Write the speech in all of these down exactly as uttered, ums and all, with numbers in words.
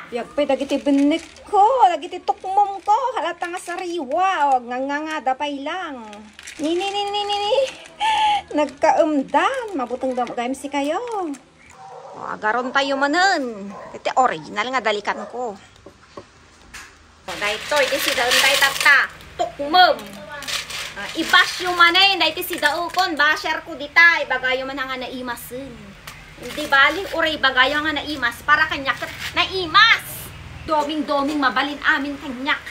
Yagpay dagiti bennekko, dagiti tukmomko, halata nga sariwa, o, ngangangada pay lang. Ni, ni, ni, ni, ni, ni. Nagkaemdan, mabutengda gayam sikayo. O, agarontayo manen. Iti original nga dalikanko. O, daytoy, iti sidaen dayta, tukmem. Ah, i-bash yo manen, daytoy sidaekon, basher ko dita, ibagayo man nga naimasen. Hindi bali, uray ibagayo nga naimas, para kaniak ket naimas. Doming-doming mabalin amin kaniak.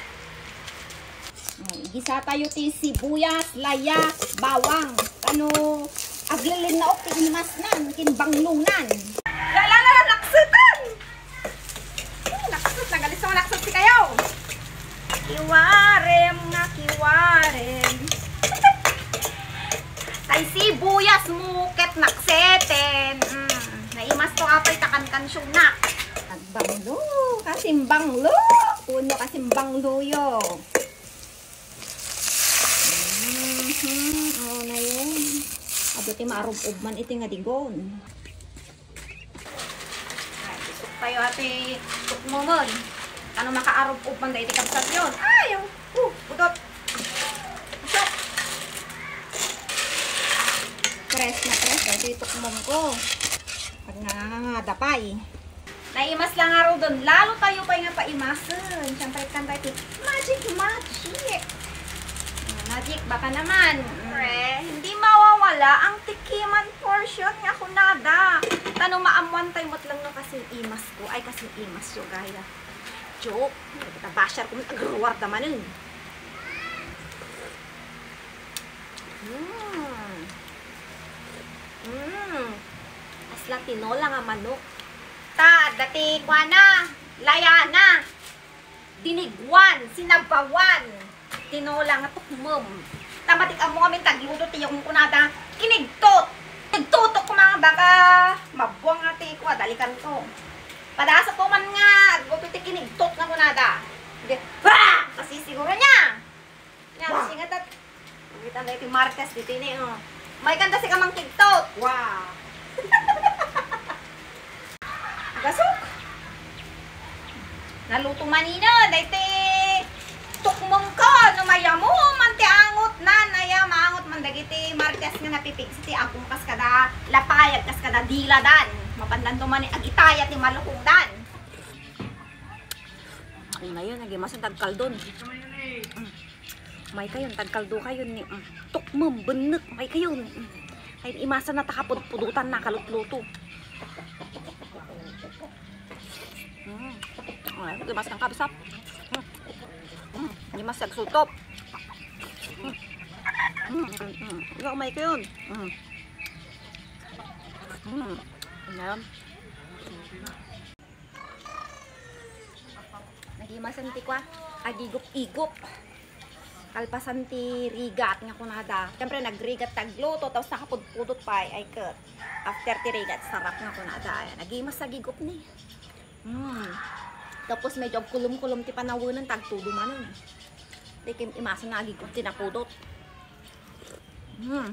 O, igisa tayo ti sibuyas, layas, bawang. Kano, aglilinaok ti imasnan, ken banglonan. La, la, la, la, naksetan! Ay, naksot, nagaliso, naksot sikayo. Kiwarem nga kiwarem. Tay sibuyas mo ket nakseten. Mm, naimas to apay ta kankansiona. Nagbanglo, kasimbanglo. Puno kasimbanglo yo. Mhm, oo na yun. Adu ti maarub-ub man iti nga digon. Ay, isok tayo ati tukmomon. Ano makaarub-ub man dahil kabsat yun? Ay, oh, oh, budot. Isok. Press na press, ati tukmom ko. Pag nangangangada pa eh. Naimas lang nga rudon, lalo tayo pay nga paimasen. Siyempre, kan tayo ti magic, magic. Magic, baka naman. Pre, hindi mawawala ang tikiman portion nga kunada. Tano maammuan tayo met lang no kasing imas ko. Ay, kasing imas yo, gaya. Joke. Kita basher ko, agruar da manen. Mm. Mm. Asla tinola nga manok. Ta, dati kuana, layana. Diniguan, sinabawan. Tinola nga tukmem. Tama ti ammo amin tagluto ti yung kunada, kinigtot. Kinigtotok ko mga baka mabuang nga ti kua, dalikan ko. Padasa ko man nga, aggupi ti kinigtot nga kunada. Di, ha! Kasi siguro niya. Yan, singatat. Kita na iti Martes, di tini, oh. May kanta si Kamang Kigtot. Wow. Gasok. Naluto manina, dayte tukmong ko, no mayamo, man ti angot na, naya, maangot man dagiti Martes nga napipigsa ti agum kas kada lapayag, kas kada diladan. Mapandan to man agitaya ti malukodan. Ay, ngayon, nagimasan dagkaldon. Mm. May kayon, tagkaldo kayon ni, mm, tukmem, bennek, may kayon. Mm. Ay, imasan na takapudpudutan na kalutluto. Mm. Ay, imas kang kabsat. Mm. Mm. Imas agsultop. Mm. Mm, mm, mm. Ikaw, may kayon. Mm. Mm. Ayan. Nagimasan ti kua, agigup-igup. Kalpasan ti rigat nga kunada. Siyempre, nagrigat tagluto, tapos nakapudpudot pa, ay, ay, ket. After ti rigat, sarap nga kunada. Ay, nagimas agigup ni. Hmm. Tapos, medyo agkulom-kulom ti panawenen, tagtudo manen. Di kim imasan na agigup ti napudot. Hmm.